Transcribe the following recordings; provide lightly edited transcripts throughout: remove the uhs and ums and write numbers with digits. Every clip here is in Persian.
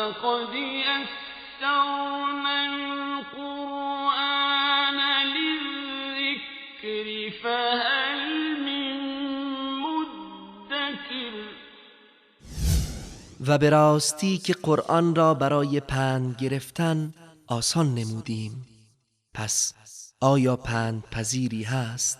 ولقد يسرنا القرآن للذكر فهل من مدكر. و به راستی که قرآن را برای پند گرفتن آسان نمودیم، پس آیا پند پذیری هست؟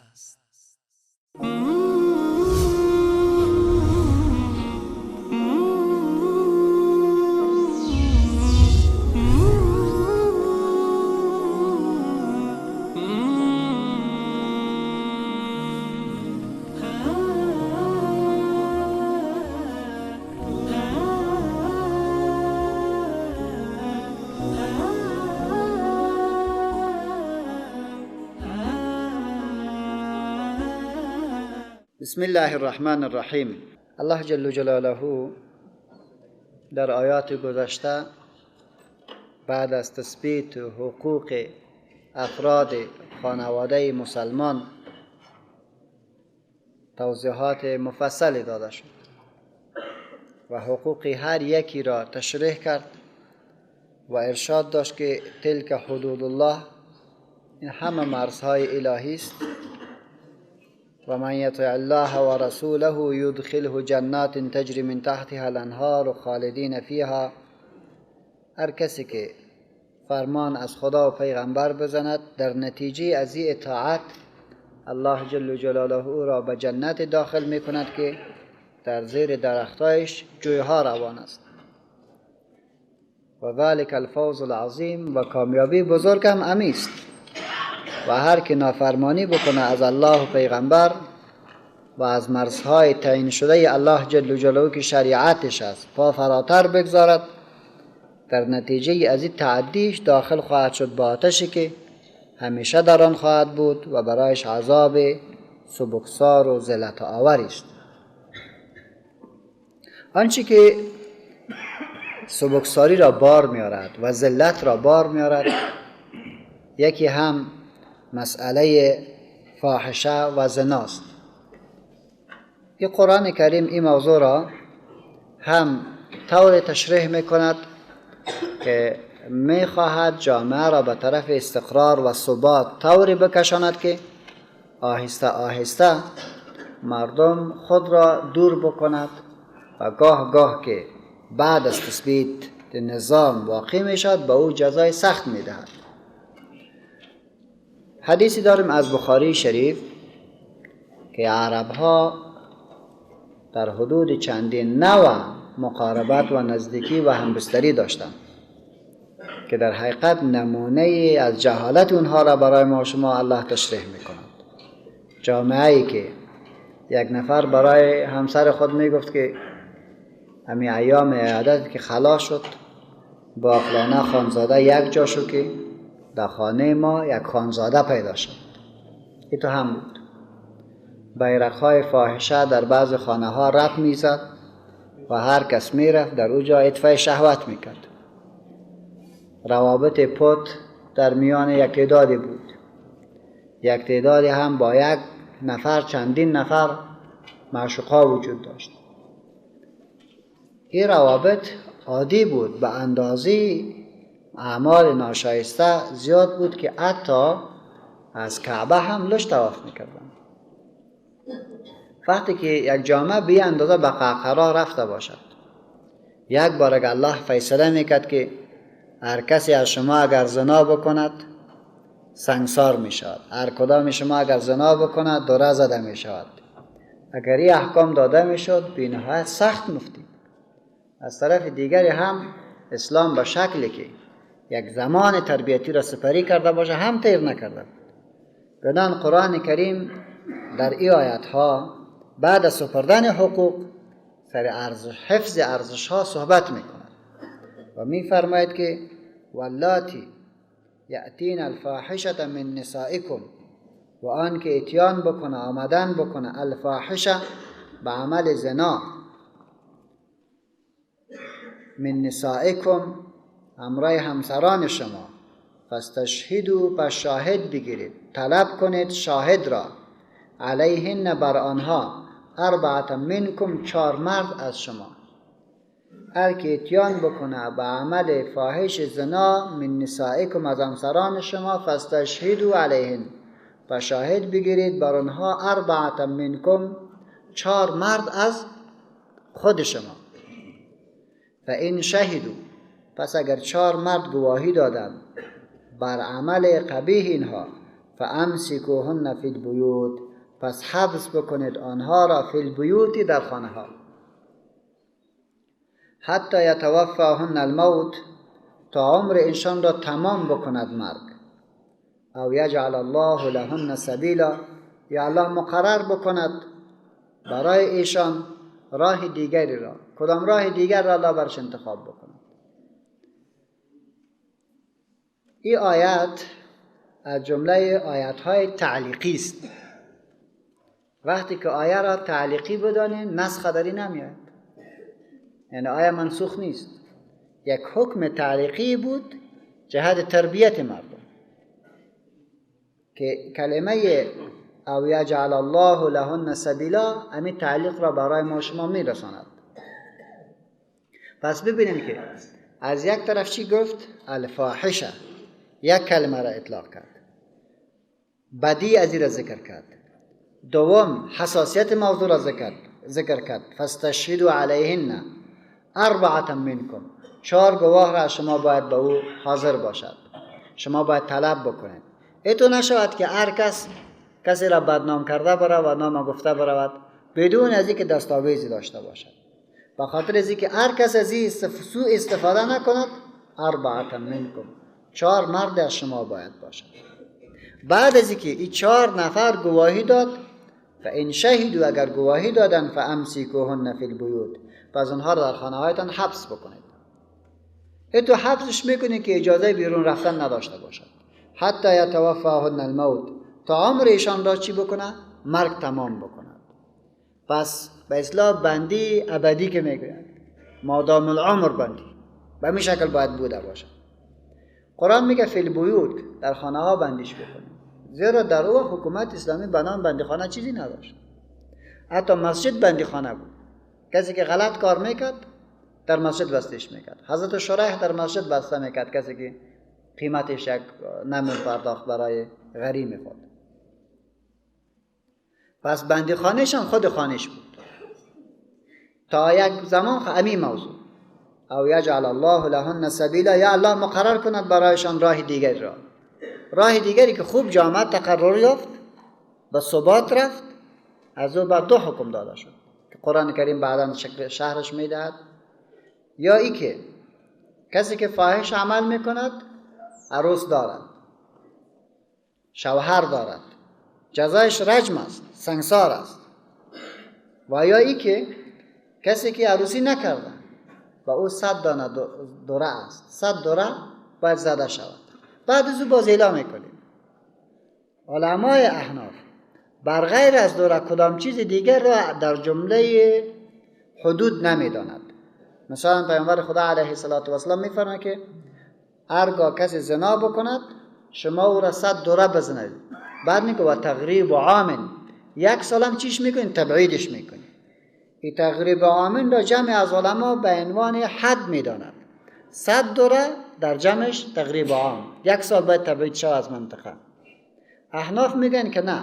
بسم الله الرحمن الرحیم. الله جل جلاله در آیات گذشته بعد از تثبیت حقوق افراد خانواده مسلمان توضیحات مفصلی داده شد و حقوق هر یکی را تشریح کرد و ارشاد داشت که تلک حدود الله، این همه مرزهای الهی است. و من یطع الله و رسوله یدخله جنات تجری من تحتها الانهار خالدین فیها. هر کسی که فرمان از خدا و پیغمبر بزند، در نتیجه از این اطاعت الله جل جلاله او را به جنت داخل می کند که در زیر درختایش جویها روان است. و ذلک الفوز العظیم، و کامیابی بزرگ هم امیست. و هر که نافرمانی بکنه از الله و پیغمبر و از مرزهای تعیین شده الله جل جلاله که شریعتش است پا فراتر بگذارد، در نتیجه از این تعدیش داخل خواهد شد با آتشی که همیشه در آن خواهد بود و برایش عذاب سبکسار و ذلت آوری است. آنچه که سبکساری را بار میارد و ذلت را بار میارد، یکی هم مسئله فاحشه و زناست. این قرآن کریم این موضوع را هم طور تشریح میکند که میخواهد جامعه را به طرف استقرار و ثبات طوری بکشاند که آهسته آهسته مردم خود را دور بکند و گاه گاه که بعد از تثبیت نظام واقع میشد به او جزای سخت میدهد. حدیثی داریم از بخاری شریف که عربها در حدود چندین نوع مقاربت و نزدیکی و همبستری داشتند که در حقیقت نمونه از جهالت اونها را برای ما شما الله تشریح میکند. جامعه ای که یک نفر برای همسر خود میگفت که همین ایام عیادت که خلاص شد با فلانه خانزاده یک جا شد که در خانه ما یک خانزاده پیدا شد. این تو هم بود. بیرقهای فاحشه در بعض خانه ها رپ میزد و هر کس میرفت در او جا اطفاء شهوت میکرد. روابط پت در میان یک تعدادی بود، یک تعدادی هم با یک نفر چندین نفر معشوقها وجود داشت. این روابط عادی بود، به اندازه اعمال ناشایسته زیاد بود که حتی از کعبه هم لش طواف میکردن. وقتی که یک جامعه به اندازه به قهقرا رفته باشد، یک بار اگر الله فیصله میکرد که هر کسی از شما اگر زنا بکند سنگسار میشود، هر کدام شما اگر زنا بکند دوره زده میشود، اگر این احکام داده میشد بینهایت سخت مفتی. از طرف دیگری هم اسلام به شکلی که یک زمان تربیتی را سپری کرده باشه هم تیر نکرده. بنان قرآن کریم در این آیت ها بعد از سپردن حقوق سر حفظ ارزش ها صحبت میکند و میفرماید که واللاتی یأتین الفاحشة من نسائکم، و آن که اتیان بکنه، آمدن بکنه، الفاحشه به عمل زنا، من نسائکم همراه همسران شما، فاستشهدوا، پس شاهد بگیرید، طلب کنید شاهد را، علیهن بر آنها، اربعة منکم، 4 مرد از شما. هر که اتیان بکنه به عمل فاحش زنا من نسائکم از همسران شما، فاستشهدوا علیهن، و شاهد بگیرید بر آنها اربعة منکم، 4 مرد از خود شما. فان شهدوا، پس اگر 4 مرد گواهی دادند بر عمل قبیح اینها، فامسکوهن فی البیوت، پس حبس بکنید آنها را فی البیوت، در خانه ها، حتی یتوفاهن الموت، تا عمر انسان را تمام بکند مرگ، او یجعل الله لهن سبیلا، یا الله مقرر بکند برای ایشان راه دیگری را. کدام راه دیگر را الله برش انتخاب بکند؟ این آیت از جمله آیت های تعلیقی است. وقتی که آیه را تعلیقی بدانیم نسخ داری نمیاد، یعنی آیه منسوخ نیست، یک حکم تعلیقی بود جهت تربیت مردم که کلمه او یجعل الله لهن سبیلا همین تعلیق را برای ما شما میرساند. پس ببینیم که از یک طرف چی گفت؟ الفاحشه، یک کلمه را اطلاق کرد، بدی از این را ذکر کرد. دوم حساسیت موضوع را ذکر کرد، فاستشهدوا علیهن اربعة منکم، 4 گواه را شما باید به او حاضر باشد، شما باید طلب بکنید. ایتو نشود که هر کس کسی را بدنام کرده برود و نام گفته برود بدون از اینکه دستاویزی داشته باشد. به خاطر از اینکه هر کس از این سوء استفاده نکند، اربعة منکم، 4 مرد از شما باید باشد. بعد از اینکه این 4 نفر گواهی داد، فان شهدوا، اگر گواهی دادن، فامسکوهن فی البیوت، پس آنها را در خانه هایتان حبس بکنید. تو حبسش میکنید که اجازه بیرون رفتن نداشته باشد، حتی یتوفاهن الموت، تا عمر ایشان را چی بکنه؟ مرگ تمام بکند. پس به اصطلاح بندی ابدی که میگویند، مادام العمر بندی، به این شکل باید بوده باشد. قرآن میگه فی البیوت، در خانه ها بندیش بکنید، زیرا در او حکومت اسلامی به نام بندیخانه چیزی نداشت. حتی مسجد بندیخانه بود، کسی که غلط کار میکرد در مسجد بستش میکرد. حضرت شریح در مسجد بسته میکرد کسی که قیمتش یک نمی پرداخت برای غریم خود. پس بندیخانهش هم خود خانهش بود تا یک زمان. همین موضوع او یجعل الله لهن سبیلا، یا الله مقرر کند برایشان راه دیگری را، راه دیگری که خوب جامعه تقرر یافت، به ثبات رفت. از او بعد 2 حکم داده شد که قرآن کریم بعدا شهرش میدهد. یا ای که کسی که فاحش عمل میکند عروس دارد، شوهر دارد، جزایش رجم است، سنگسار است. و یا ای که کسی که عروسی نکرده و او 100 دانه دوره است، 100 دوره باید زده شود. بعد از او باز اعلام میکنیم. علمای احناف بر غیر از دوره کدام چیز دیگر را در جمله حدود نمیداند. مثلا پیامبر خدا علیه الصلاة والسلام میفرماید که هرگاه کسی زنا بکند شما او را 100 دوره بزنید. بعد میگه و تغریب عام، 1 سالم چیش میکنید؟ تبعیدش میکنید. این تغریب عامن را جمع از علما به عنوان حد میداند. 100 دوره در جمعش تغریب عام، 1 سال باید تبعید شود از منطقه. احناف میگن که نه،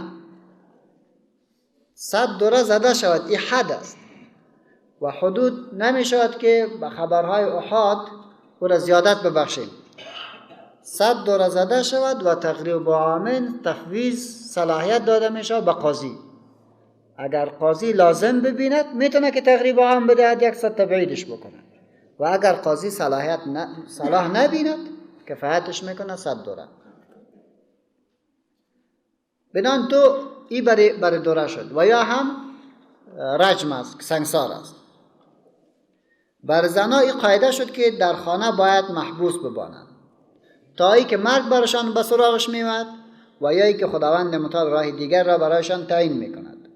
100 دوره زده شود، این حد است و حدود نمی شود که به خبرهای احاد او را زیادت ببخشیم. 100 دوره زده شود و تغریب عامن تفویض صلاحیت داده می شود به قاضی. اگر قاضی لازم ببیند میتونه که تغریب عام بدهد، 1 سال تبعیدش بکنه، و اگر قاضی صلاح نبیند کفایتش میکنه 100 دوره. بنان تو ای برای دوره شد. و یا هم رجم است، سنگسار است. بر زنا ای قاعده شد که در خانه باید محبوس ببانند تا ای که مرگ برشان به سراغش میومد و یا ای که خداوند متعال راه دیگر را برایشان تعیین میکند.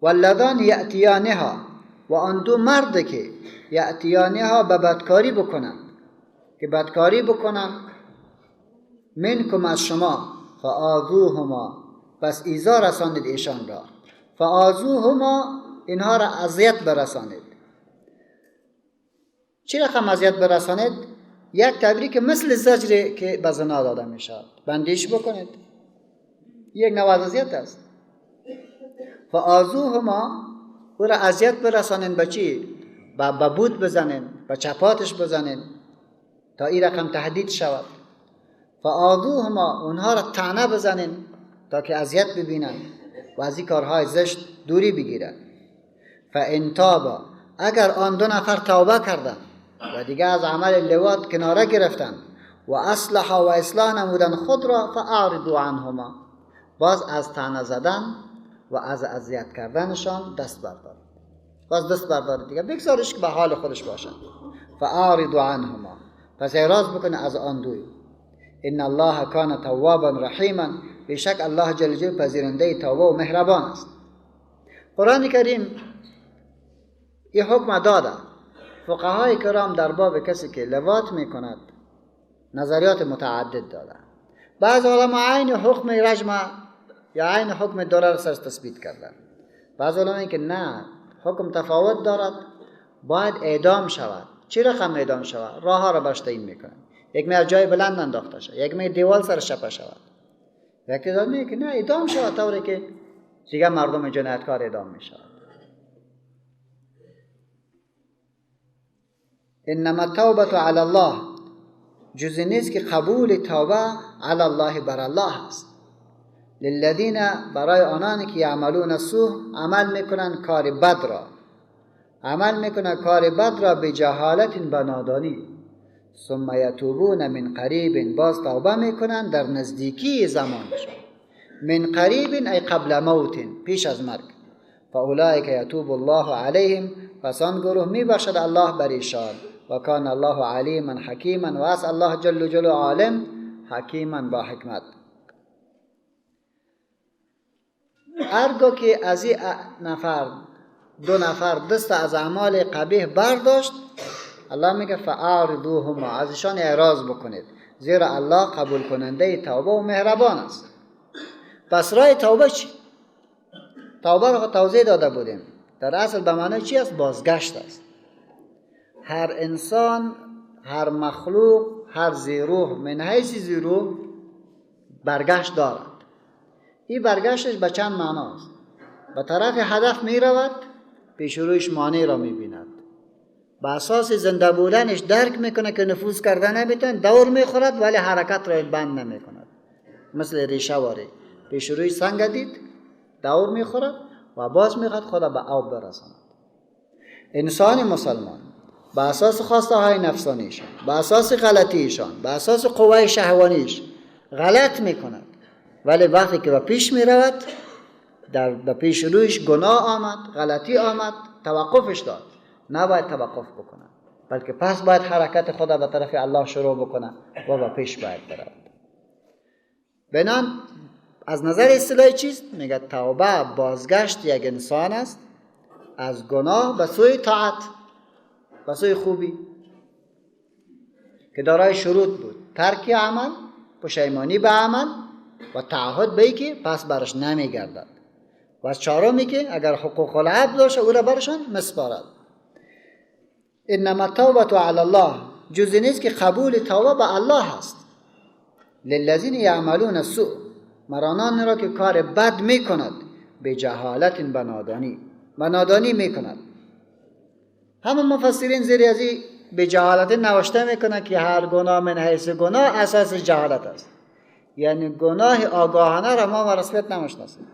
واللذان یأتیانها، و آن 2 مرد که یأتیانها به بدکاری بکنند، که بدکاری بکنند، منکم از شما، فآذوهما، پس ایذا رساندید ایشان را. فآذوهما، اینها را اذیت برسانید. چی رقم اذیت برسانید؟ یک تعبیری که مثل زجر که به زنا داده می شود، بندیش بکنید، یک نوع اذیت است. فآذوهما، او را اذیت برسانید به چی؟ به بود بزنین، به چپاتش بزنین تا این رقم تهدید شود. فآذوهما، اونها را طعنه بزنین تا که اذیت ببینند و از این کارهای زشت دوری بگیرند. فان تابا، اگر آن دو نفر توبه کردند و دیگه از عمل لواط کناره گرفتند و اصلح و اصلاح نمودن خود را، فاعرضوا عنهما، باز از طعنه زدن و از اذیت کردنشان دست بردارید. باز دست بردارید دیگه، بگذارش که به حال خودش باشند. فاعرضوا عنهما، پس اعراض بکنه از آن دوی. ان الله کان توابا رحیما، بیشک الله جل جلاله پذیرنده توبه و مهربان است. قرآن کریم این حکم داده. فقهای کرام در باب کسی که لواط میکند نظریات متعدد داده. بعض علما عین حکم رجم یا عین حکم دوره را سرش تثبیت کردن. بعض علما که نه، حکم تفاوت دارد، باید اعدام شود. چی رقم اعدام شود؟ راه ها را برش تعیین میکنن. یک می از جای بلند انداخته شود، یک می دیوال سر شپه شود. یک تعداد میگه که نه، اعدام شود طوری که دیگه مردم جنایتکار اعدام میشود. انما التوبة علی الله، جز نیست که قبول توبه علی الله، بر الله است. للذین، برای آنان که یعملون السوء، عمل میکنن کار بد را، عمل میکنن کار بد را به جهالت، به نادانی. ثم یتوبون من قریب، باز توبه میکنن در نزدیکی زمانشان. من قریب ای قبل موت، پیش از مرگ. فاولئک یتوب الله علیهم، پس آن گروه میبخشد الله بر ایشان. و کان الله علیما حکیما، و اس الله جل جلاله عالم حکیما با حکمت. هرگاه که از این نفر دو نفر دست از اعمال قبیح برداشت، الله میگه فاعرضوهما، از ایشان اعراض بکنید، زیرا الله قبول کننده توبه و مهربان است. پس راه توبه چی؟ توبه را توضیح داده بودیم. در اصل به معنی چی است؟ بازگشت است. هر انسان، هر مخلوق، هر ذیروح من حیث ذیروح برگشت دارد. این برگشتش به چند معناست. به طرف هدف می رود، پیش رویش مانع را می بیند، به اساس زنده بودنش درک میکنه که نفوذ کرده نمیتونه، دور میخورد ولی حرکت را بند نمیکند. مثل ریشه واری پیش روی سنگ دید، دور میخورد و باز میخواد خدا به آب برساند. انسان مسلمان به اساس خواسته های نفسانیشان، به اساس غلطیشان، به اساس قوه شهوانیش غلط میکند، ولی وقتی که به پیش میرود، در به پیش رویش گناه آمد، غلطی آمد، توقفش داد. نباید توقف بکنه، بلکه پس باید حرکت خدا به طرف الله شروع بکنه و به پیش باید برود. بنان از نظر اصطلاحی چیست؟ میگه توبه بازگشت یک انسان است از گناه به سوی طاعت، به سوی خوبی که دارای شروط بود: ترک عمل، پشیمانی به عمل و تعهد به که پس برش نمیگردد، و از چهارمی که اگر حقوق العبد داشت او را برشان مسپارد. انما التوبة علی الله، جز نیست که قبول توبه به الله است. للذین یعملون السوء، مرانان را که کار بد میکند، به جهالت، به نادانی، به نادانی میکند. همه مفسرین زیر از این به جهالت نوشته میکنه که هر گناه من حیث گناه اساس جهالت است، یعنی گناه آگاهانه را ما به رسمیت نمیشناسیم،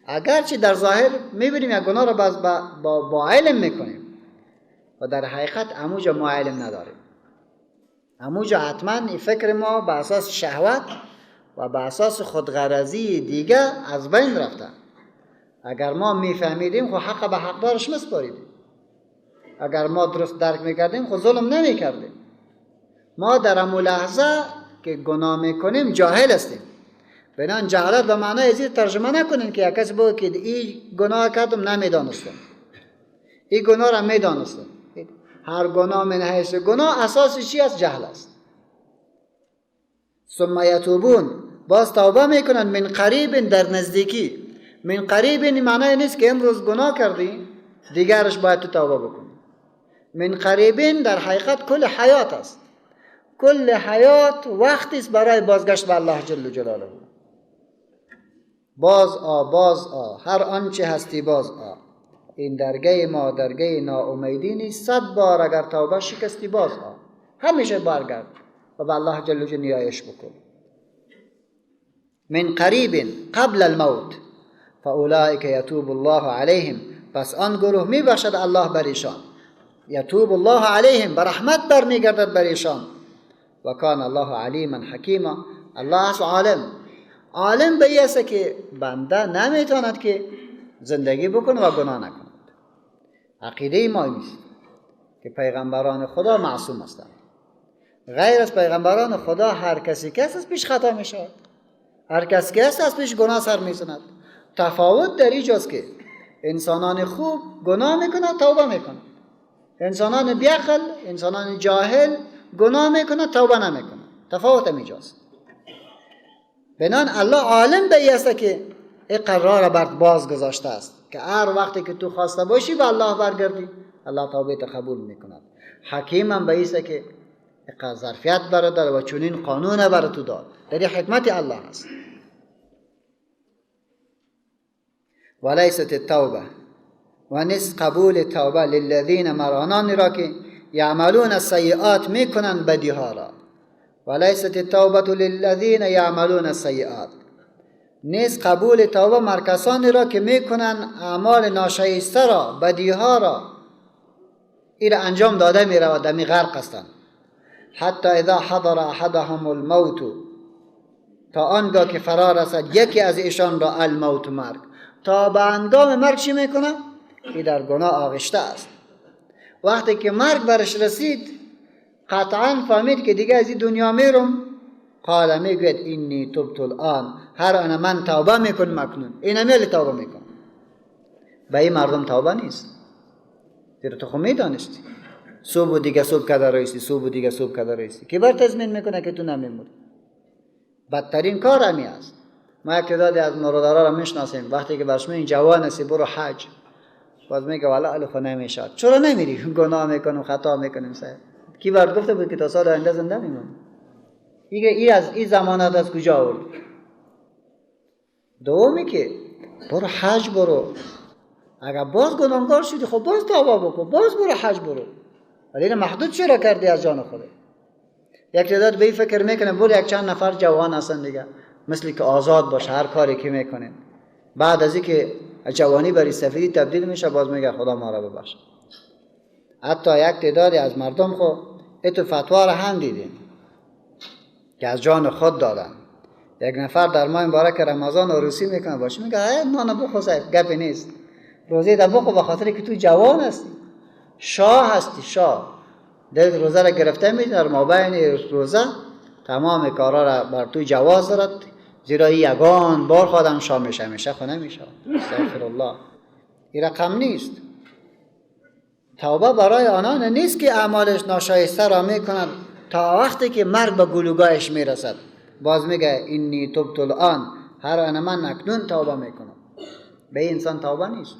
اگرچه در ظاهر میبینیم یک گناه را باز با علم میکنیم و در حقیقت اموجا ما علم نداریم. اموجا حتما این فکر ما به اساس شهوت و به اساس خودغرضی دیگه از بین رفته. اگر ما میفهمیدیم خب حق به حقدارش مسپاریدیم، اگر ما درست درک میکردیم خب ظلم نمیکردیم. ما در امو لحظه که گناه میکنیم جاهل هستیم. بنان جهالت به معنای ازی ترجمه نکنین که یک کسی بگه که این گناه کردم نمیدانستم، این گناه را میدانستم. هر گناه من حیث گناه اساس چی است؟ جهل است. ثم یتوبون، باز توبه میکنن، من قریب، در نزدیکی. من قریب این معنای نیست که امروز گناه کردی دیگرش باید تو توبه بکنی. من قریبین در حقیقت کل حیات است. کل حیات وقتی است برای بازگشت به الله جل جلاله. باز آ، باز آ، هر آنچه هستی باز آ. این درگه ما درگه ناامیدی نیست، 100 بار اگر توبه شکستی باز آ. همیشه برگرد و به الله جل جلاله نیایش بکن. من قریب قبل الموت فاولئک یتوب الله علیهم، پس آن گروه میبخشد الله بر ایشان. یتوب الله علیهم، به رحمت برمیگردد بر ایشان. و کان الله علیما حکیما، الله است عالم. عالم به این است که بنده نمیتواند که زندگی بکنه و گناه نکند. عقیده ما نیست که پیغمبران خدا معصوم هستند. غیر از پیغمبران خدا هر کسی که از پیش خطا میشود، هر کسی که از پیش گناه سر میزند. تفاوت در اینجاست که انسانان خوب گناه میکنند، توبه میکنند. انسانان بیعقل، انسانان جاهل گناه میکنند، توبه نمیکنند. تفاوت اینجاست. بنان الله عالم به این است که این قرار بر باز گذاشته است که هر وقتی که تو خواسته باشی به الله برگردی، الله توبه ت قبول میکند. حکیم هم به این است که اینقدر ظرفیت برات داره و چنین قانون برات تو داد. در این حکمت الله است. ولیست التوبه، و نیست قبول توبه للذین، مرانان را که یعملون السیئات، میکنند بدیها را. ولیست التوبه للذین یعملون السیئات، نیست قبول توبه مر کسانی را که میکنند اعمال ناشایسته را، بدیها را، این را انجام داده میرود، دمی غرق هستند. حتی اذا حضر احدهم الموت، تا آنگاه که فرا رسد یکی از ایشان را الموت، مرگ. تا به هنگام مرگ چی میکنه؟ این در گناه آغشته است. وقتی که مرگ برش رسید، قطعا فهمید که دیگه از این دنیا میرم. قال، میگوید اینی تبت الان، هر آن من توبه میکنم اکنون، این میل توبه میکنم. به این مردم توبه نیست، زیرا تو خود میدانستی صبح و دیگه صبح کده رایستی، صبح و دیگه صبح کده رایستی، کی بر تضمین میکنه که تو نمیموری؟ بدترین کار همی است. ما یک تعدادی از مرادرها را میشناسیم، وقتی که برش میگن جوان هستی برو حج، باز میگه والا علی خو نمیشد. چرا نمیری؟ گناه میکنم، خطا میکنم. صاحب کی برات گفته بود که تا سال آینده زنده میمونی؟ این از این زمانات از کجا آورد؟ دومی که برو حج برو، اگر باز گناهکار شدی خب باز توبه بکن، باز برو حج برو. ولی اینو محدود چرا کردی از جان خودت؟ یک تعداد به این فکر میکنه برو، یک چند نفر جوان هستن دیگه، مثل که آزاد باشه هر کاری که میکنه. بعد از اینکه جوانی برای سفیدی تبدیل میشه، باز میگه خدا ما را ببخش. حتی یک تعدادی از مردم خو اتو فتوا را هم دیدیم که از جان خود دادن. یک نفر در ماه مبارک رمضان عروسی میکنه، باشه میگه نان بخور صاحب، گپی نیست، روزه دا بخور، به خاطر که تو جوان هستی، شاه هستی، شاه دل روزه را گرفته میشه، در مابین روزه تمام کارا را بر تو جواز دارد، زیرا یگان بار خودم شاه میشه، میشه خو نمیشه. استغفر الله. این رقم نیست. توبه برای آنان نیست که اعمالش ناشایسته را میکنند تا وقتی که مرگ به گلوگاهش میرسد، باز میگه اینی تبت الان، هر آن من اکنون توبه میکنم. به این انسان توبه نیست.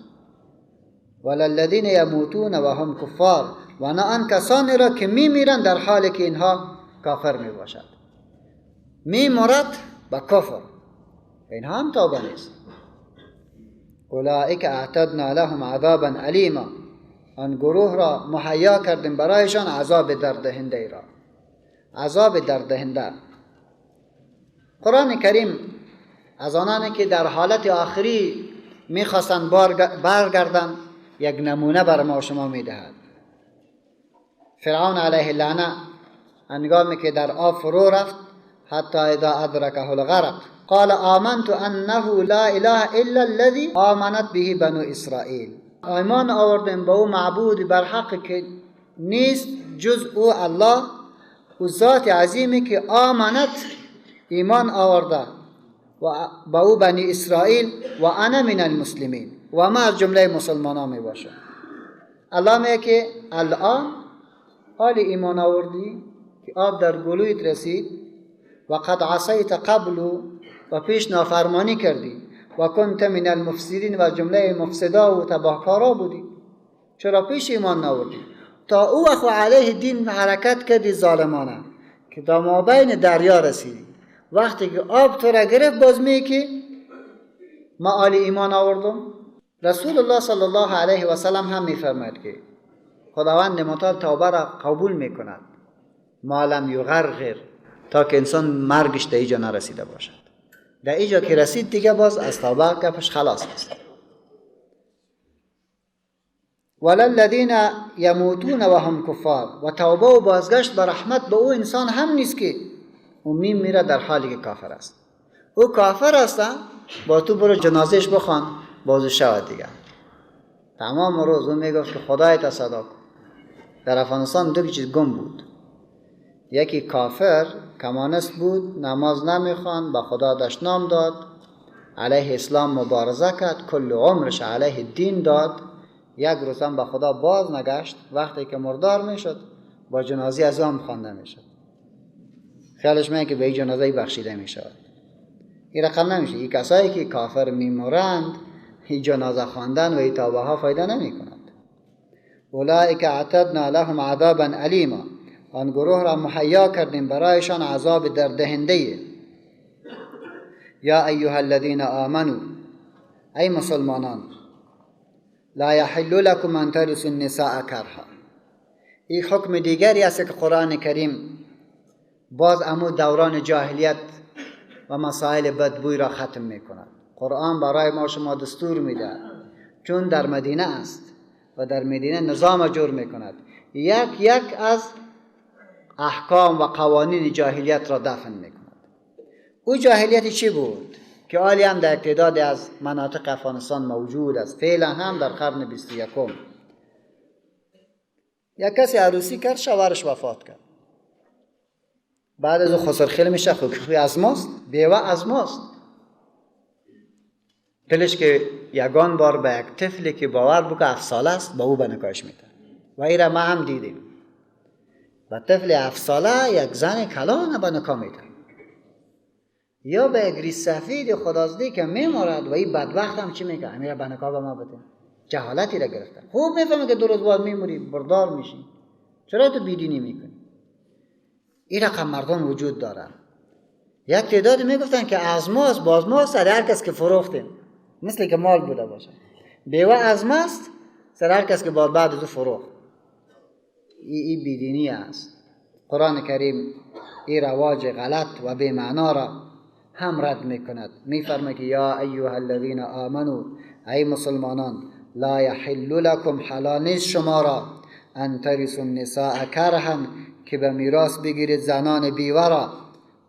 وللذین یموتون و هم کفار، و نه آن کسانی را که میمیرند در حالی که اینها کافر میباشد. میمرد به کفر، اینها هم توبه نیست. اولئک اعتدنا لهم عذابا الیما، آن گروه را مهیا کردیم برایشان عذاب درددهنده را، عذاب درددهنده. قرآن کریم از آنانی که در حالت آخری میخواستند برگردند یک نمونه بر ما شما میدهد. فرعون علیه اللعنه هنگامی که در آب فرو رفت، حتی اذا ادرکه الغرق قال آمنت انه لا اله الا الذی آمنت به بنو اسرائیل. ایمان آوردیم به او معبود بر حق که نیست جز او الله، او ذات عظیمی که آمنت ایمان آورده و به او بنی اسرائیل و انا من المسلمین، و ما از جمله مسلمان می باشم. الله میگه که الان حال ایمان آوردی که آب در گلویت رسید، و قد عصیت قبل، و پیش نافرمانی کردی، و کنت من المفسدین، و جمله مفسدا و تباهکارا بودی، چرا پیش ایمان نآوردی؟ تا او وقت علیه دین حرکت کردی ظالمانه که تا مابین دریا رسیدی. وقتی که آب تو را گرفت باز می که ما آل ایمان آوردم. رسول الله صلی الله علیه و سلم هم میفرماید که خداوند متعال توبه را قبول میکند ما لم یغرغر، تا که انسان مرگش در اینجا نرسیده باشد. در اینجا که رسید دیگه باز از توبه گپش خلاص است. وللذین یموتون و هم کفار، و توبه و بازگشت به رحمت به او انسان هم نیست که او میمیره در حالی که کافر است. او کافر است، با تو برو جنازهش بخوان بازو شود دیگه. تمام روز او میگفت که خدای تا صدا کن. در افغانستان دو چیز گم بود، یکی کافر کمانست بود، نماز نمیخوان، به خدا دشنام داد، علیه اسلام مبارزه کرد، کل عمرش علیه دین داد، یک روز هم به خدا باز نگشت. وقتی که مردار میشد با جنازه از هم خوانده میشد، خیالش میاد که به این جنازه بخشیده میشود. این رقم نمیشه. این کسایی که کافر میمورند این جنازه خواندن و این توبه ها فایده نمیکند. اولئک اعتدنا لهم عذابا الیما، آن گروه را مهیا کردیم برایشان عذاب درددهنده. یا ایها الذین آمنو، ای مسلمانان، لا یحل لکم ان ترثوا النساء کرها. این حکم دیگری است که قرآن کریم باز امو دوران جاهلیت و مسائل بدبوی را ختم میکند. قرآن برای ما شما دستور میده، چون در مدینه است و در مدینه نظام جور میکند، یک یک از احکام و قوانین جاهلیت را دفن میکند. او جاهلیت چی بود که آلی هم در تعداد از مناطق افغانستان موجود است، فعلا هم در قرن 21. یک کسی عروسی کرد، شوهرش وفات کرد، بعد از او خسرخیل میشه، خوی از ماست، بیوه از ماست. دلش که یگان بار به یک طفلی که باور بکه 7 ساله است با او به نکاش میده و این را ما هم دیدیم. و طفل 7 ساله یک زن کلان به نکاح میده، یا به یک ریس سفید خدازده که میمارد و این بدبخت هم چی میگه؟ امیر به نکاح به ما بده. جهالتی را گرفته. خوب میفهمه که 2 روز بعد میموری، بردار میشی، چرا تو بیدینی میکنی؟ این رقم مردم وجود دارن. یک تعداد میگفتن که از ماست، باز ماست، سر هر کس که فروختیم، مثل که مال بوده باشه. بیوه از ماست، سر هر کس که بعد از فروخت. این بیدینی است. قرآن کریم این رواج غلط و بی معنا را هم رد میکند. میفرماید که یا ایها الذین آمنو، ای مسلمانان، لا یحل لکم، حلال نیست شما را، ان ترثوا النساء کرها، که به میراث بگیرید زنان بیوه را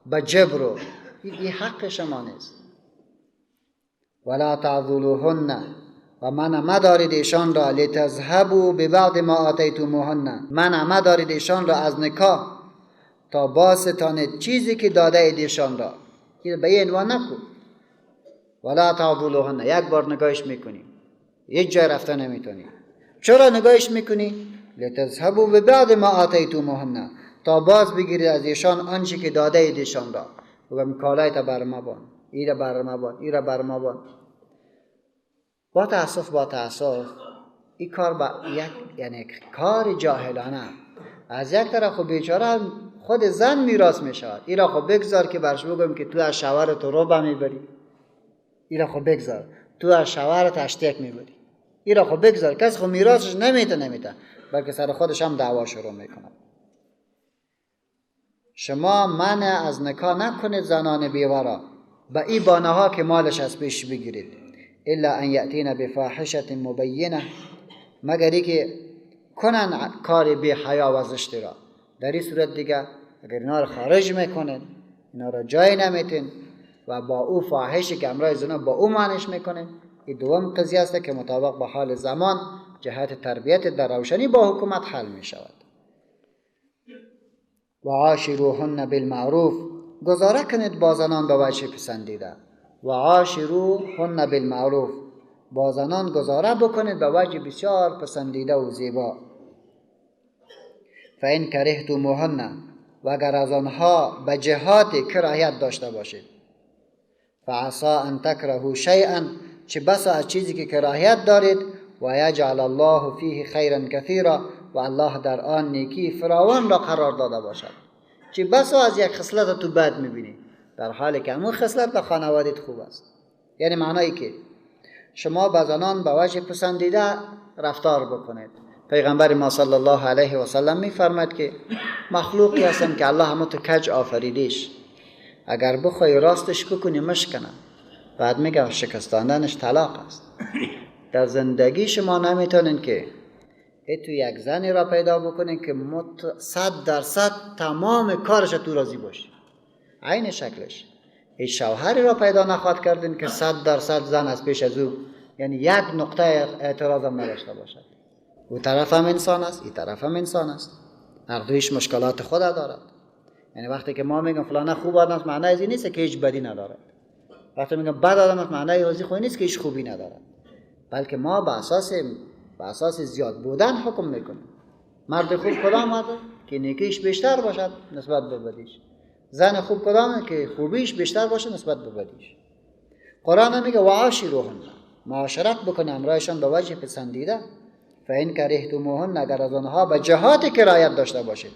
به جبر. این حق شما نیست. ولا تعضلوهن، و من مدارید ایشان را، لتذهبوا ببعض ما آتیتموهن، من مدارید ایشان را از نکاح تا باستانید چیزی که داده اید ایشان را. این به این عنوان نکن. ولا تعضلوهن، یک بار نگاهش میکنی، یک جای رفته نمیتونی. چرا نگاهش میکنی؟ لتذهبوا ببعض ما آتیتموهن، تا باز بگیرید از ایشان آنچه که داده اید ایشان را. بگم کالای تا بر ما بان، ایره بر ما بان، ایره بر ما بان. با تأسف این کار با یک، یعنی کار جاهلانه. از یک طرف خب بیچاره خود زن میراث میشود، ایرا خب بگذار که برش بگم که تو از شوهر تو رو میبری، ایرا خب بگذار تو از شوهرت 8 میبری، ایرا خب بگذار کس خب میراثش نمیده، بلکه سر خودش هم دعوا شروع میکنه. شما منع از نکاح نکنید زنان بیوه را به این بانه ها که مالش از پیش بگیرید، الا ان یأتین بفاحشة مبینه، مگر اینکه کنن کار بی حیا و زشتی را. در این صورت دیگه اگر اینا را خارج میکنن، اینا را جای نمیتین و با او فاحشی که امرای زنا با او مانش میکنن، این دوم قضیه است که مطابق با حال زمان جهت تربیت در روشنی با حکومت حل میشود. و عاشروهن بالمعروف، گزاره کنید با زنان به وجه پسندیده. و عاشروهن بالمعروف، با زنان گزاره بکنید به وجه بسیار پسندیده و زیبا. فإن کرهتموهن، و اگر از آنها به جهات کراهیت داشته باشید، فعسى ان تکرهوا شیئا، چه بسا از چیزی که کراهیت دارید، و یجعل الله فیه خیرا کثیرا، و الله در آن نیکی فراوان را قرار داده باشد. چه بسا از یک خصلت تو بد میبینی، در حالی که همون خصلت به خانوادت خوب است. یعنی معنایی که شما با زنان به وجه پسندیده رفتار بکنید. پیغمبر ما صلی الله علیه و سلم میفرماد که مخلوقی هستم که الله همو تو کج آفریدیش، اگر بخوای راستش بکنی مشکنه. بعد میگه شکستاندنش طلاق است. در زندگی شما نمیتونین که تو یک زنی را پیدا بکنین که 100% تمام کارش تو راضی باشی، عین شکلش. هیچ شوهری را پیدا نخواهد کردین که 100% زن از پیش از او، یعنی یک نقطه اعتراض هم نداشته باشد. او طرف هم انسان است، این طرف هم انسان است، هر دویش مشکلات خود دارد. یعنی وقتی که ما میگم فلانه خوب آدم است، معنی از این نیست که هیچ بدی ندارد. وقتی میگم بد آدم است، معنی از این نیست که هیچ خوبی ندارد، بلکه ما به اساس زیاد بودن حکم میکنیم. مرد خوب کدام مرد که نیکیش بیشتر باشد نسبت به بدیش، زن خوب کدام که خوبیش بیشتر باشه نسبت به بدیش. قرآن میگه وعاشروهن، معاشرت بکنه همراهشان به وجه پسندیده. فإن کرهتموهن، اگر از آنها به جهات کرایت داشته باشید،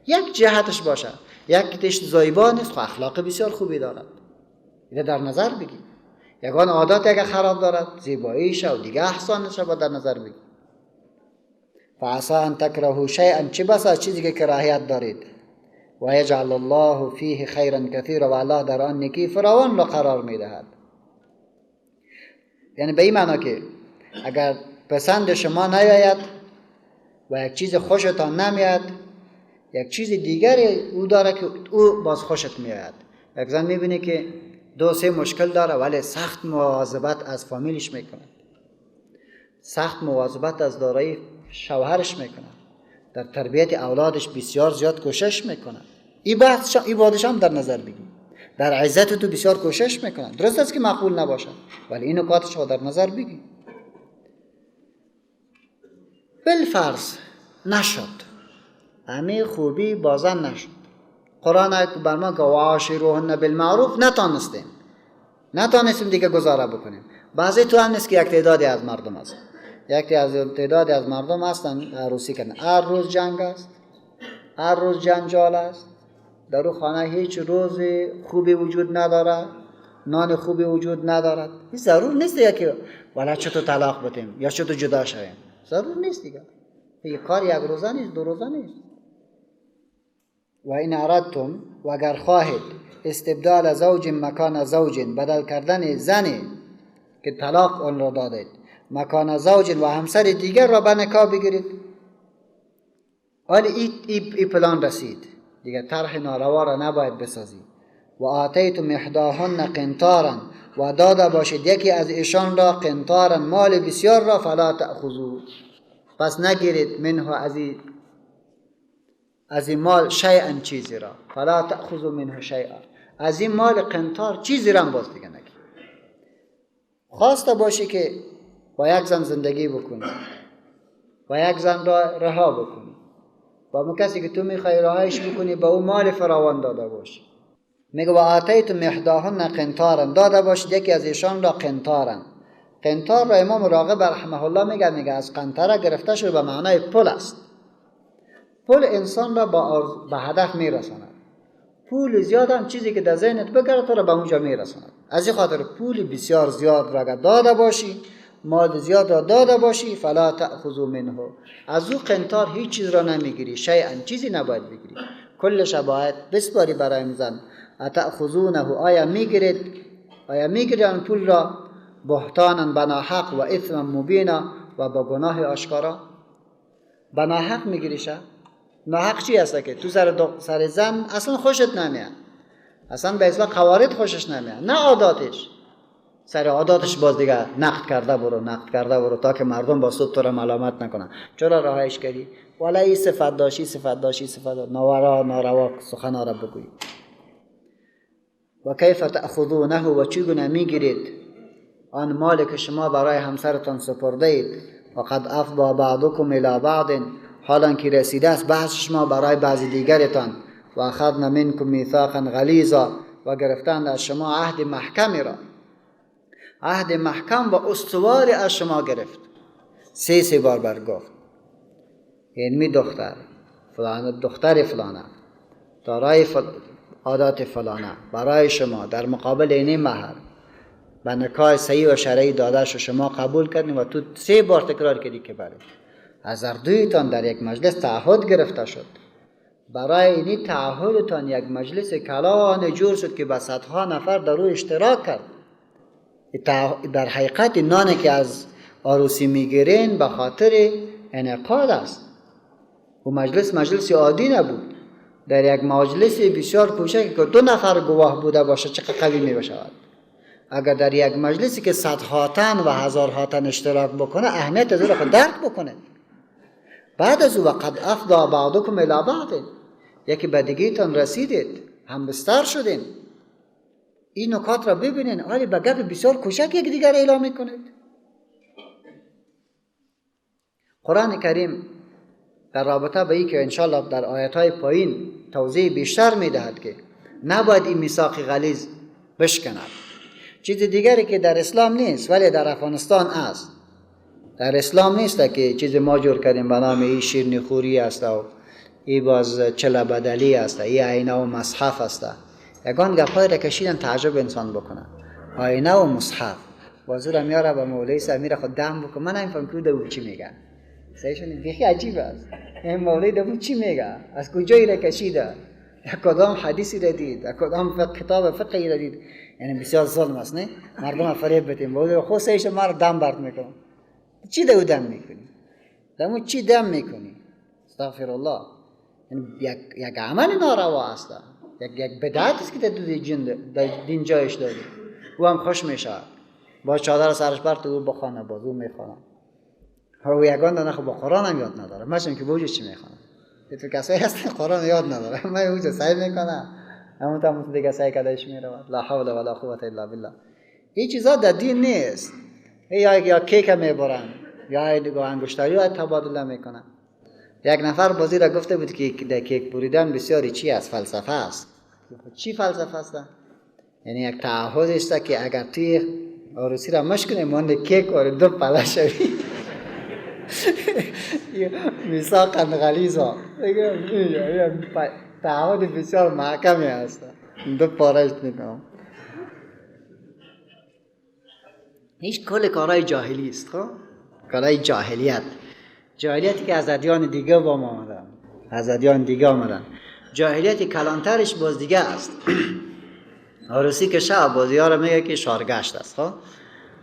یک جهتش باشه، یک تش زایبا نیست، خب اخلاق بسیار خوبی دارد، اینو در نظر بگیر. یگان عادات اگر خراب دارد، زیباییش و دیگه احسانش را در نظر بگیر. فعسى ان تکرهوا شیئا، چه بسا چیزی که کراهیت دارید، و یجعل الله فیه خیرا کثیرا، و الله در آن نیکی فراوان را قرار میدهد. یعنی به این معنا که اگر پسند شما نیاید و یک چیز خوشتان نمیاد، یک چیز دیگری او داره که او باز خوشت میآید. یک زن میبینی که 2-3 مشکل داره ولی سخت مواظبت از فامیلش میکنه، سخت مواظبت از دارایی شوهرش میکنه، در تربیت اولادش بسیار زیاد کوشش میکنه. این بحث این بادش هم در نظر بگیر، در عزت تو بسیار کوشش میکنه. درست است که معقول نباشه ولی این نکاتش رو در نظر بگیر. بالفرض نشد، همه خوبی بازن نشد، قرآن بر ما که وعاشروهن بالمعروف نتانستیم دیگه گزاره بکنیم. بعضی تو هم نیست که یک تعدادی از مردم هست، یک تعدادی از مردم هستن عروسی کردن، هر روز جنگ است، هر روز جنجال است، در او خانه هیچ روز خوبی وجود نداره، نان خوبی وجود ندارد. این ضرور نیست دیگه که والا چطور طلاق بدیم یا چطور جدا شویم، ضرور نیست دیگه. این کار یک روزه نیست، 2 روزه نیست. و این اردتم، و اگر خواهید استبدال زوج مکان زوج، بدل کردن زنی که طلاق آن را دادید، مکان زوج و همسر دیگر را به نکاح بگیرید. ولی ای پلان رسید دیگه، طرح ناروا را نباید بسازید. و آتیتم احداهن قنطارا، و داده باشید یکی از ایشان را قنطارا، مال بسیار را، فلا تأخذوا، پس نگیرید منه از این مال شیئا، چیزی را، فلا تأخذوا منه شیئا، از این مال قنطار چیزی را باز دیگه نگیرید. خواسته باشی که با یک زن زندگی بکنی و یک زن را رها بکنی، با اون کسی که تو میخوای رهایش بکنی با او مال فراوان داده باشی. میگه و آتیتم احداهن قنطارا، داده باشید یکی از ایشان را قنطارا. قنطار را امام راغب رحمه الله میگه از قنطره گرفته شده، به معنای پل است. پل انسان را به هدف میرساند. پول زیاد هم چیزی که در ذهنت بگره تو را به اونجا میرساند. از این خاطر پول بسیار زیاد را داده باشی، مال زیاد را داده باشی، فلا تأخذوا منه، از او قنطار هیچ چیز را نمیگیری، شیئا، چیزی نباید بگیری، کلش باید بسپاری برای زن. اتأخذونه، آیا میگیرید، آیا میگیرید آن پول را؟ بهتانا بناحق و اثما مبینا، و با گناه آشکارا. بناحق میگیریشه. ناحق چی هست که تو سر زن اصلا خوشت نمیاد، اصلا به اصلاح قوارد خوشش نمیاد، نه عاداتش، سر عاداتش باز دیگه نقد کرده برو، نقد کرده برو تا که مردم با صبح تو را ملامت نکنن. چرا رهایش کردی؟ والا این صفت داشت، این صفت داشت، این صفت داشت، ناروا سخن را بگویی. و کیف تأخذونه، و چگونه میگیرید آن مال که شما برای همسرتان سپرده اید. و قد افضا بعضکم الی بعض، حالا که رسیده است بحث شما برای بعض دیگرتان. و اخذنا منکم میثاقا غلیظا، و گرفتند از شما عهد محکمی را، عهد محکم و استوار از شما گرفت. سه بار برگفت. اینمی دختر فلانه، دختر فلانه دارای عادات فلانه برای شما در مقابل اینی مهر به نکاح صحیح و شرعی داده شو، شما قبول کردین و تو 3 بار تکرار کردی که بله. از هر دویتان در یک مجلس تعهد گرفته شد. برای اینی تعهدتان یک مجلس کلان جور شد که به صدها نفر در او اشتراک کرد. در حقیقت نانی که از عروسی میگیرین به خاطر انعقاد است. و مجلس مجلس عادی نبود. در یک مجلس بسیار کوچک که 2 نفر گواه بوده باشه چقدر قوی می بشود. اگر در یک مجلسی که صدها تن و هزارها تن اشتراک بکنه، اهمیت از او را خود درک بکنه. بعد از او وقد افضا بعضکم الی بعض، یکی به دیگه‌تان رسیدید، هم بستر شدین. این نکات را ببینین، ولی به گپ بسیار کوچک یک دیگر اعلام میکنید. قرآن کریم در رابطه به این که انشالله در آیت‌های پایین توضیح بیشتر میدهد که نباید این میثاق غلیظ بشکند. چیز دیگری که در اسلام نیست ولی در افغانستان است. در اسلام نیست که چیز ما جور کردیم به نام ای شیرینی خوری است و ای باز چله بدلی است، ای آینه و مصحف است. یگان گپای را کشیدن تعجب انسان بکنه. آینه و مصحف بازور میاره به مولوی سمیر خود دم بکنه. من نمیفهم که او چی میگه. سعیشون بیخی عجیب است. این مولوی دم چی میگه؟ از کجایی را کشیده؟ کدام حدیثی را دید؟ کدام کتاب فقهی را دید؟ یعنی بسیار ظلم است، نه؟ مردم فریب بدیم. مولوی خود سعیش ما را دم برد میکنه. چی دو دم میکنی؟ دمو چی دم میکنی؟ استغفر الله. یعنی یک عمل ناروا است. یک بدعت است که در دین جایش دادی. او هم خوش میشه. با چادر سرش بر تو بخوانه، باز او میخوانه. او یگان دانه خب با قرآن هم یاد نداره. ماشم که بوجه چی میخوانه؟ تو کسایی هستن قرآن یاد نداره. من اوجه سعی میکنه. همون تا دیگه سعی کردش میرود. لا حول ولا قوت الا بالله. این چیزا در دین نیست. یا کیک میبرن یا دیگه انگشتری ها تبادله میکنن. یک نفر بازی را گفته بود که در کیک بریدن بسیاری چی است، فلسفه است. چی فلسفه است؟ یعنی یک تعهد است که اگر توی عروسی را مشکنی مانده کیک وارد دو پله شوی. میثاقا غلیظا، تعهد بسیار محکمی است. دو پارش میکنم. هیچ کل کارهای جاهلی است، خب؟ کارهای جاهلیت، جاهلیتی که از ادیان دیگه با ما آمدن، از ادیان دیگه آمدن. جاهلیت کلانترش باز دیگه است. عروسی که شب بازی ها رو میگه که شارگشت است، خب؟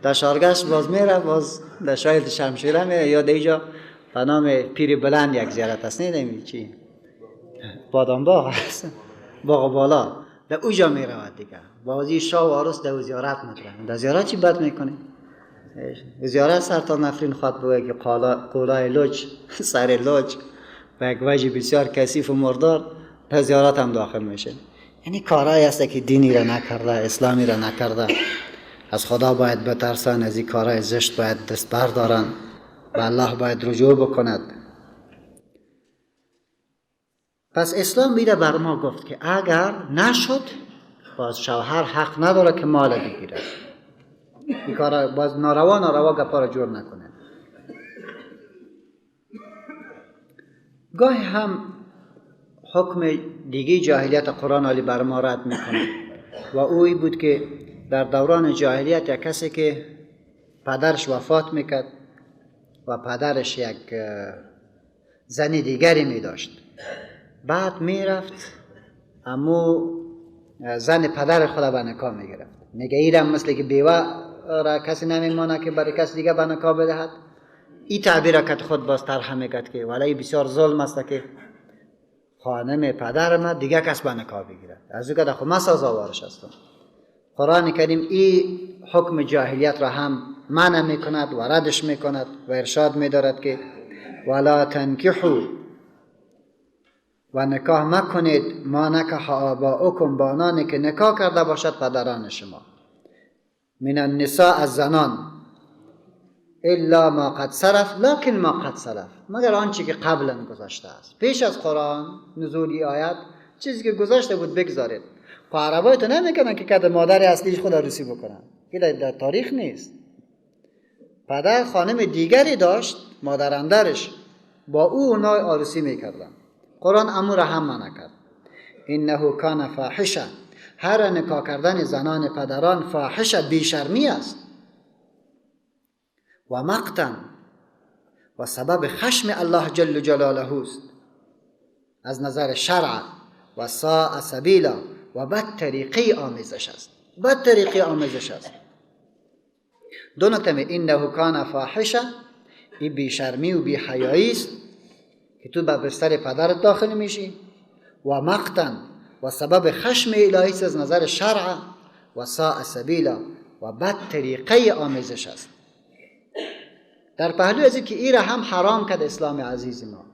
در شارگشت باز میره، باز در شاید شمشیره میره، یا در اینجا به نام پیر بلند یک زیارت است، نیدمی چی؟ بادام باغ است، باغ بالا، در اوجا میرود دیگه. بازی شاه و عروس در زیارت میکنه. در زیارت چی بد میکنه؟ زیارت سر تا نفرین خواد بگه که قولای لوچ سر لوچ و یک وجه بسیار کثیف و مردار در زیارت هم داخل میشه. یعنی کارهایی هست که دینی را نکرده، اسلامی را نکرده. از خدا باید بترسن، از این کارهای زشت باید دست بردارن و الله باید رجوع بکند. پس اسلام میره بر ما گفت که اگر نشد باز شوهر حق نداره که مال بگیره. این کار باز ناروا ناروا گپا را جور نکنه. گاهی هم حکم دیگه جاهلیت قرآن علی بر ما رد میکنه و اوی بود که در دوران جاهلیت یک کسی که پدرش وفات میکرد و پدرش یک زن دیگری میداشت، بعد میرفت امو زن پدر خود به نکاح میگرفت. میگه ایرم مثل که بیوه را کسی نمیمانه که برای کسی دیگه به نکاح بدهد. این تعبیر را که خود باز طرح میکرد که ولی بسیار ظلم است که خانم پدر ما دیگه کس به نکاح بگیرد، از او که خود من سزاوارش هستم. قرآن کریم این حکم جاهلیت را هم منع میکند و ردش میکند و ارشاد میدارد که ولا تنکحوا و نکاح مکنید ما نکح آباؤکم، با آنانی که نکاح کرده باشد پدران شما، من النساء از زنان، الا ما قد سلف، لکن ما قد سلف، مگر آنچه که قبلا گذشته است. پیش از قرآن نزولی آیت چیزی که گذشته بود بگذارید. خب عربای تو نمیکنن که کد مادر اصلیش خود عروسی بکنن، این در تاریخ نیست. پدر خانم دیگری داشت، مادر اندرش، با او اونا عروسی میکردن. قرآن امو را هم منع کرد. انه کان فاحشه، هر نکاح کردن زنان پدران فاحشه، بیشرمی است، و مقتن، و سبب خشم الله جل جلاله است از نظر شرع، و ساء سبیلا، و بد طریقه آمیزش است، بد طریقه آمیزش است. دو نکته، انه کان فاحشه، این بیشرمی و بیحیایی است که تو به بستر پدرت داخل میشی، و مقتن، و سبب خشم الهی است از نظر شرع، و ساء سبیلا، و بد طریقه آمیزش است. در پهلوی از که ای را هم حرام کرد اسلام عزیز ما،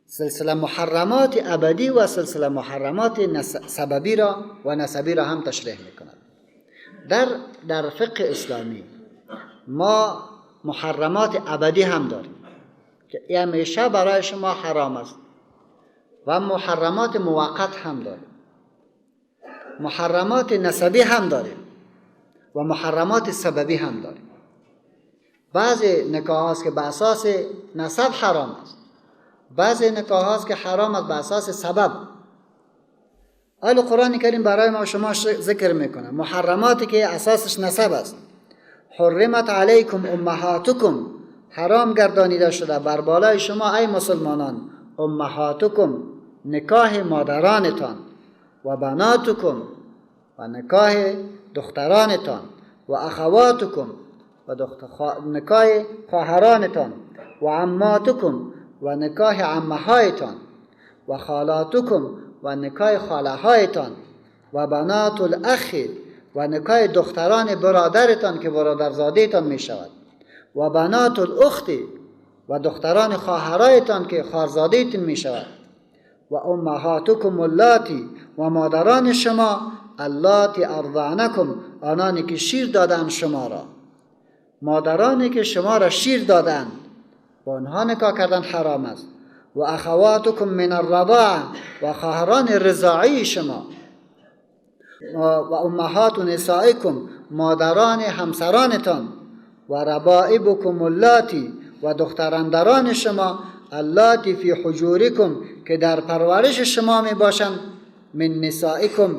سلسله محرمات ابدی و سلسله محرمات سببی را و نسبی را هم تشریح میکند. در فقه اسلامی ما محرمات ابدی هم داریم که همیشه برای شما حرام است، و محرمات موقت هم داریم، محرمات نسبی هم داریم و محرمات سببی هم داریم. بعضی نکاح هاست که به اساس نسب حرام است، بعضی نکاح هاست که حرام است به اساس سبب. آل قرآن کریم برای ما شما ذکر میکنه محرماتی که اساسش نسب است. حرمت علیکم امهاتکم، حرام گردانیده شده بر بالای شما ای مسلمانان، امهاتکم نکاح مادرانتان، و بناتکم و نکاح دخترانتان، و اخواتکم و نکاح خواهرانتان، و عماتکم و نکاح عمهایتان، و خالاتکم و نکاح خالهایتان، و بنات الاخ و نکاح دختران برادرتان که برادرزادهتان می شود، و بنات الاخت و دختران خواهرایتان که خواهرزادهتان می شود، و امهاتکم اللاتی و مادران شما، اللاتی ارضعنکم، آنانی که شیر دادند شما را، مادرانی که شما را شیر دادند با آنها نکاح کردن حرام است، و اخواتکم من الرضاعه و خواهران رضاعی شما، و امهات نسائکم مادران همسرانتان، و ربائبکم اللاتی و دختراندران شما، اللاتی فی حجورکم که در پرورش شما می باشند، من نسائکم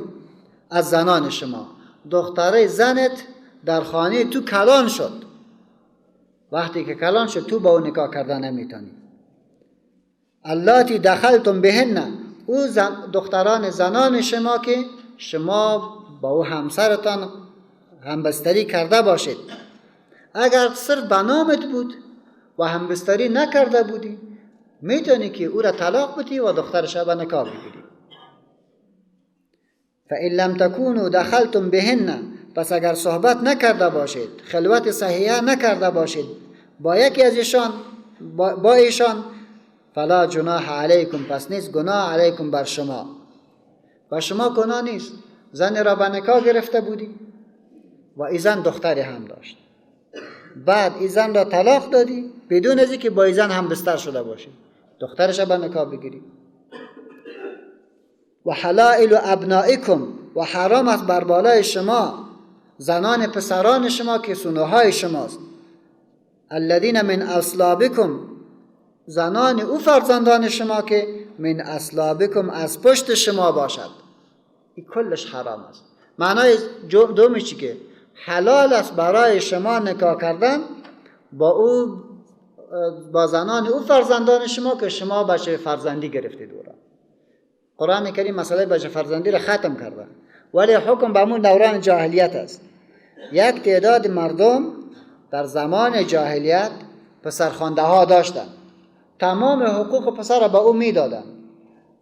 از زنان شما. دختره زنت در خانه تو کلان شد، وقتی که کلان شد تو با او نکاح کردن نمیتونی. اللاتی دخلتم بهن، او دختران زنان شما که شما با او همسرتان همبستری کرده باشید. اگر صرف به نامت بود و همبستری نکرده بودی، میتونی که او را طلاق بدی و دخترش را به نکاح بگیری. فإن لم تكونوا دخلتم بهن، پس اگر صحبت نکرده باشید، خلوت صحیحه نکرده باشید با یکی از ایشان، با ایشان، فلا جناح علیکم، پس نیست گناه علیکم بر شما. بر شما گناه نیست. زن را به نکاح گرفته بودی و ای زن دختری هم داشت، بعد ای زن را طلاق دادی بدون از اینکه با ای زن هم بستر شده باشی، دخترش را به نکاح بگیری. و حلائل ابنائکم، و حرام است بر بالای شما زنان پسران شما که سونه های شماست. الذین من اصلابکم، زنان او فرزندان شما که من اصلابکم از پشت شما باشد. این کلش حرام است. معنای دومی چی که حلال است برای شما نکاح کردن با او، با زنان او فرزندان شما که شما بچه فرزندی گرفتید او را. قرآن کریم مسئله بچه فرزندی را ختم کرده، ولی حکم به همون دوران جاهلیت است. یک تعداد مردم در زمان جاهلیت پسرخوانده ها داشتند، تمام حقوق پسر را به او میدادند.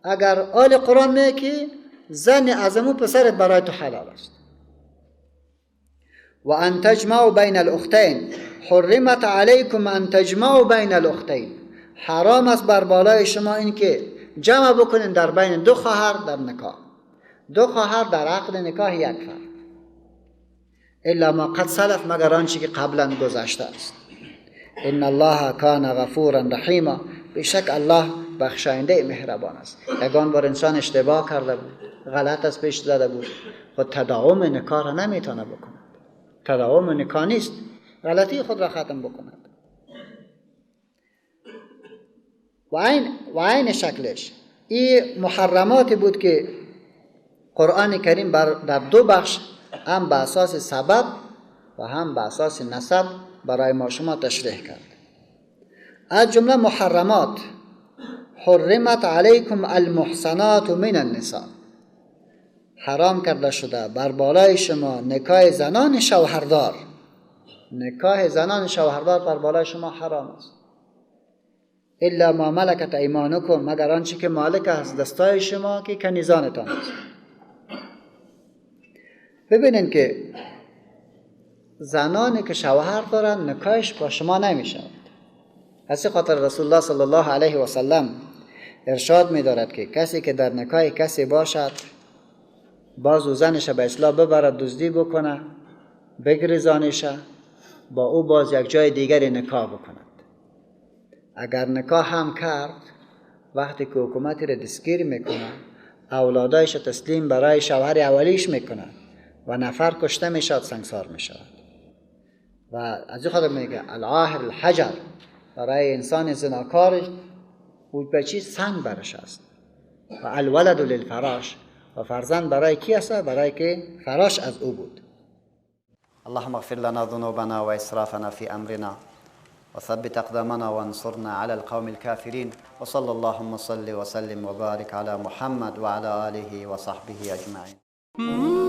اگر آل قرآن میگه که زن از امو پسرت برای تو حلال است. و ان تجمعوا بین الاختین، حرمت علیکم ان تجمعوا بین الاختین، حرام است بر بالای شما اینکه جمع بکنین در بین دو خواهر در نکاح، دو خواهر در عقد نکاح یک فرد، الا ما قد سلف، مگر آنچه که قبلا گذشته است. ان الله کان غفورا رحیما، بیشک الله بخشاینده مهربان است. یگان بار انسان اشتباه کرده بود، غلط از پیش زده بود، خود تداوم نکاح را نمیتونه بکند، تداوم نکاح نیست، غلطی خود را ختم بکند. و عین شکلش این محرماتی بود که قرآن کریم در دو بخش هم به اساس سبب و هم به اساس نسب برای ما شما تشریح کرد. از جمله محرمات حرمت علیکم المحصنات من النساء، حرام کرده شده بر بالای شما نکاح زنان شوهردار. نکاح زنان شوهردار بر بالای شما حرام است. الا ما ملکت ایمانکم، مگر آنچه که مالک است دستای شما که کنیزانتان است. ببینین که زنانی که شوهر دارند نکاحش با شما نمی شود. از خاطر رسول الله صلی الله علیه و سلم ارشاد می دارد که کسی که در نکاح کسی باشد باز او زنش به اصلاح ببرد، دزدی بکنه، بگریزانش، با او باز یک جای دیگری نکاح بکند. اگر نکاح هم کرد، وقتی که حکومتی را دستگیر میکنه، اولادایش تسلیم برای شوهر اولیش میکنه و نفر کشته میشد، سنگسار میشود. و از این خاطر میگه العاهر الحجر، برای انسان زناکار او به چی سنگ برش است. و الولد للفراش، و فرزند برای کی است؟ برای که فراش از او بود. اللهم اغفر لنا ذنوبنا وإسرافنا في أمرنا وثبت أقدامنا وانصرنا على القوم الكافرين وصلى اللهم صل وسلم وبارك على محمد وعلى آله وصحبه أجمعين.